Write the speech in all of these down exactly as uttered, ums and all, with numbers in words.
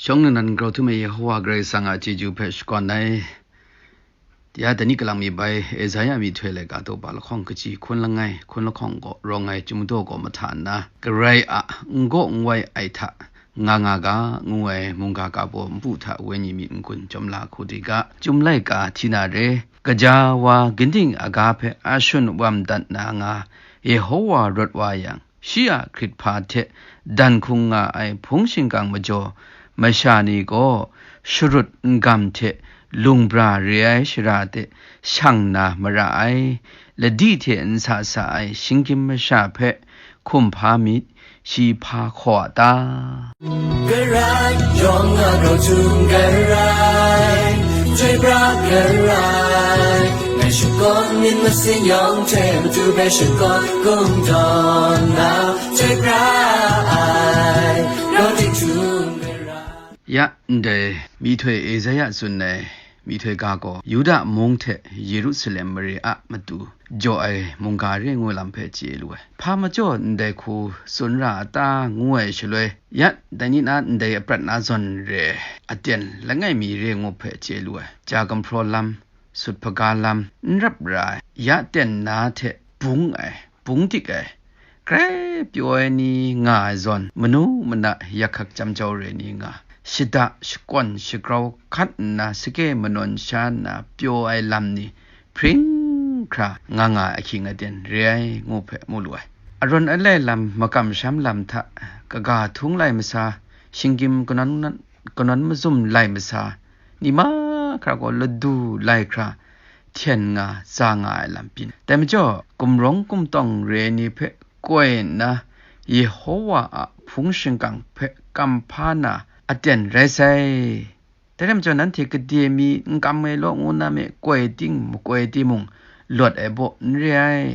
Shawng nnan grau htum e Yehowa Karai Kasang a chyeju hpe shakawn ai. Ya dai ni kalang mi bai, Esaia myihtoi laika daw ba lahkawng kaji hkun langai, hkun lahkawng gaw rawng ai chyum daw gaw mahta nna, Karai a n gaw n wai ai hta nga nga ga, ngu ai mungga ga baw npu hta wenyi myit n-gun chyawm la hku di ga, chyum laika hti na re, gaja wa ginding aga hpe a shun wam dat na nga, Yehowa rawt wa yang, shi a hkrit hpa hte dan hkung nga ai hpung shingkang majaw, masha ni gaw sharut n-gam hte lung bra re ai shara de shang na mara ai, ladi hte n sa sa ai shinggyim masha hpe hkum hpa myit, shi hpa hkaw a ta? Karai, yawng a grau htum Karai, chyoi pra Karai, ngai shakawn myit masin yawng hte matu hpe shakawn kungdawn na, chyoi pra ai, grau tik htum Karai. Ya, ndai myihtoi Esaia tsun ai myihtoi ga gaw Yuda mung hte Yerusalem mare a matu jaw ai mungga re ngu lam hpe chye lu ai. Hpa majaw ndai hku tsun ra a ta ngu ai shaloi, ya, dai ni na ndai aprat na zawn re aten langai mi re ngu hpe chye lu ai. Ja gumhpraw lam, sut hpaga lam, n rap ra ai, ya ten na hte bung ai, bung dik ai, grai pyaw ai ni nga ai zawn, manu mana yak hkak chyam jau re ni nga, shada shakawn shagrau hkat nna, sake manawn sha nna pyaw ai lam ni hpring hkra nga nga ai ahkying aten re ai, ngu hpe mu lu ai. Arawn alai lam, makam masham lam hta kaga htung lai masa, shinggyim kanawn, kanawn mazum lai masa, ni mahkra gaw ladu lai hkra, hten nga, tsa nga ai lam byin. Dai majaw, gumrawng gumtawng re ai ni hpe koi nna, Yehowa a hpung shingkang hpe kam hpa na aten rai sai. Dai rai majaw, nanhte gade mi n kam ai law ngu na me, koi ting makoi timung, lawt ai baw n re ai.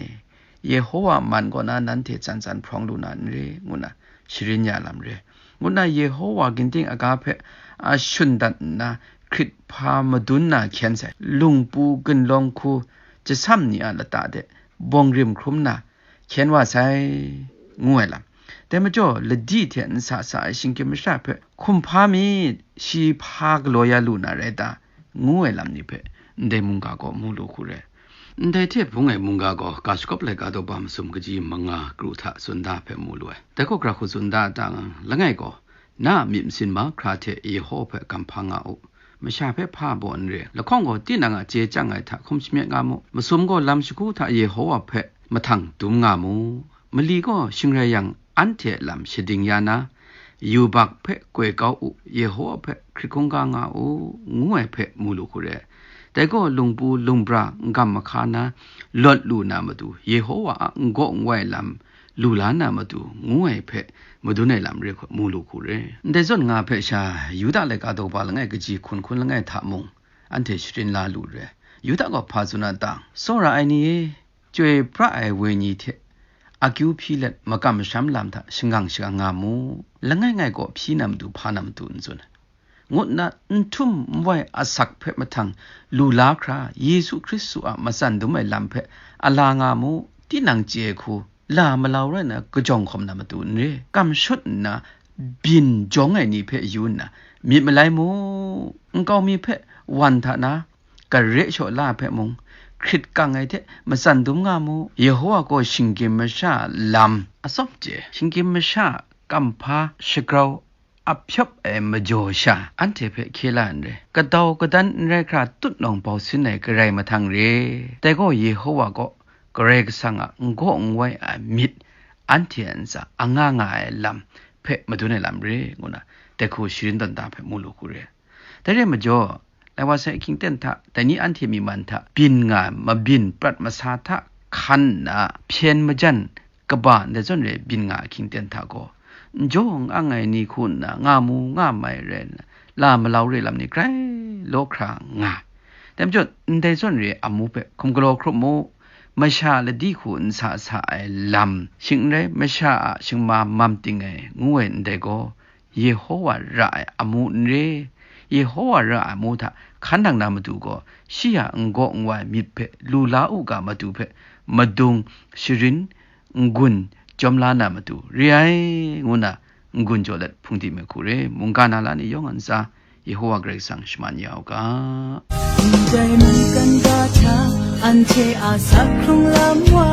Yehowa man kaw na nanhte tsan tsan hprawng lu na n re, ngu na sharin ya lam re, ngu na Yehowa ginding aga hpe a shun dat nna, hkrit hpa madun na hkyen sai, lungpu gunlawng hku jasam ni a lata de bawng rim hkrum na hkyen wa sai, ngu ai lam. Dai majaw, ladi hte n sa sa ai shinggyim masha hpe hkum hpa myit, shi hpa galaw ya lu na rai ta, ngu ai lam ni hpe ndai mungga gaw mu lu hku re. Ndai hte bung ai mungga gaw ga shagawp laika daw ba masum kaji manga kru hta tsun da hpe mu lu ai. Dai gaw gra hku tsun da a ta nga, langai gaw, na a myit masin mahkra hte Yehowa hpe kam hpa nga u, masha hpe hpa baw n re, lahkawng gaw tinang a chye chyang ai hta hkum shamyet nga mu, masum gaw lam shagu hta Yehowa hpe mahtang dum nga mu, mali gaw shing rai yang, anhte a lam shading ya na, yubak hpe koi kau u, Yehowa hpe hkrit hkungga nga u, ngu ai hpe mu lu hku re. Dai gaw lungpu lungbra n-gam mahka na lawt lu na matu, Yehowa a n-gaw n-wai lam lu la na matu, ngu ai hpe madun ai lam re hku mu lu hku re. Ndai zawn nga hpe sha, Yuda laika daw ba langai kaji hkun hkun langai hta mung, anhte sharin la lu re. Yuda gaw hpa tsun a ta? Tsawra ai ni e, chyoi pra ai wenyi hte akyu hpyi let makam masham lam hta shangang shangang nga mu. Langai ngai gaw hpyi na matu hpa na matu n tsun, ngu nna n htum n wai asak hpe mahtang lu la hkra, Yesu Hkristu a matsan dum ai lam hpe a la nga mu. Tinang chye ai hku, la malau rai nna kajawng hkawm na matu n re, kam shut nna byin jawng ai ni hpe yu nna, myit malai mu, nkau mi hpe wan hta na, gare shaw la hpe mung, hkrit kang ai hte matsan dum nga mu. Yehowa gaw shinggyim masha lam atsawm chye, shinggyim masha kam hpa shagrau a hpyawp ai majaw sha, anhte hpe hkye la n re, kadau kadan n rai hkra tutnawng bau sin ai Karai mahtang re. Dai gaw Yehowa gaw Karai Kasang a n gaw n wai ai myit anhte a ntsa a nga nga ai lam hpe madun ai lam re, ngu na dai hku sharin tawn da hpe mu lu hku re. Dai re majaw, lai wa sai ahkying ten hta, dai ni anhte myi man hta byin nga, mabyin prat masa hta hkan nna, hpyen majan kaba ndai zawn re byin nga ahkying ten hta gaw, n jaw n ang ai ni hku nna nga mu nga mai rai nna, la malau re lam ni grai law hkra nga. Dai majaw, ndai zawn re amu hpe hkum galaw hkrup mu, masha ladi hku n sa sa ai lam, shing n rai masha a shingma mam ting ai, ngu ai ndai gaw, Yehowa ra ai amu n re. Yehowa ra ai amu hta hkan nang na matu gaw, shi a n gaw n wai myit hpe lu la u ga matu hpe madung sharin n-gun jawm la na matu re ai, ngu na n-gun jaw let hpung di me hku re, mungga na la ni yawng a ntsa, Yehowa Karai Kasang shaman ya u ga. Ndai mungkan ga hta, anhte a sakhkrung lam wa,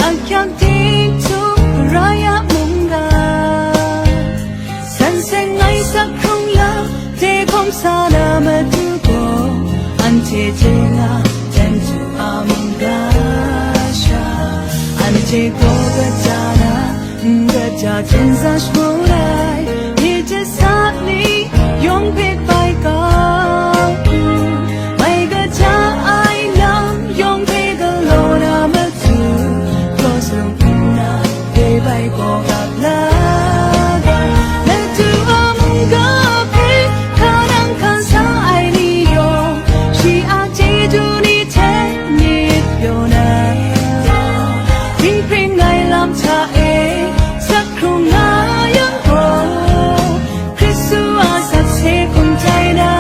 a kyak ting htum rai a mungga. San seng ai sakhkrung lam, de hkawm sa na matu gaw, anhte hte nga, jan du a mungga sha. Anhte gaw kaja na, n kaja hten sa shamu ai, ni hte sa ni yawng hpe bai kau u, mai kaja ai lam yawng hpe galaw na matu, kraw sung nna, dai bai gaw gap la ga, matu a mungga hpe hka nang hkan sa ai ni yawng, shi a chyeju ni hte myit pyaw na, dinghpring ai lam hta e, sak hkrung nga yang gaw, Hkristu a sakse hkum tai na.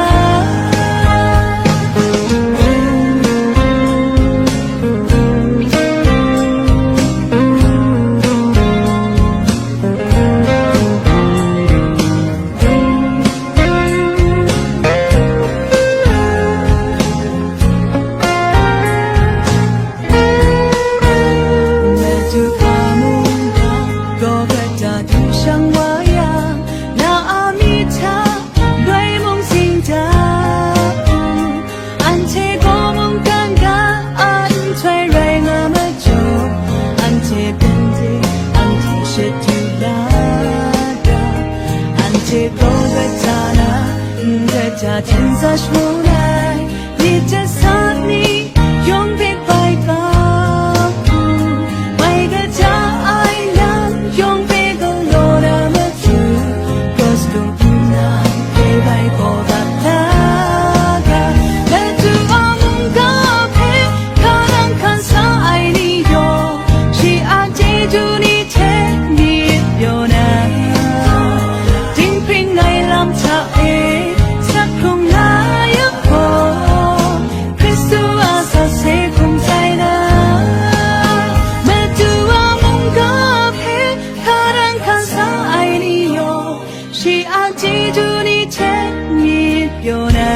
Madu a mungga, gaw kata du shang wa yang, na a myit hta, grai mung sing da u. Anhte gaw mungkan ga a nhtoi rai nga majaw, anhte hpung de, anhte shadu la ga, anhte gaw kata na, n kata hten sa shamu ai, myit hte sa ni yawng hpe bai kau u, mai kaja ai lam yawng hpe galaw na matu, Hkristu nna hpe bai gaw dat la ga, matu a mungga hpe hka nang hkan sa ai ni yawng, shi a chyeju ni hte myit pyaw na, dinghpring ai lam hta e, sak hkrung nga yang gaw, Hkristu a sakse hkum tai na. Madu a mungga hpe hka nang hkan sa ai ni yawng, shi a chyeju ni hte myit pyaw na,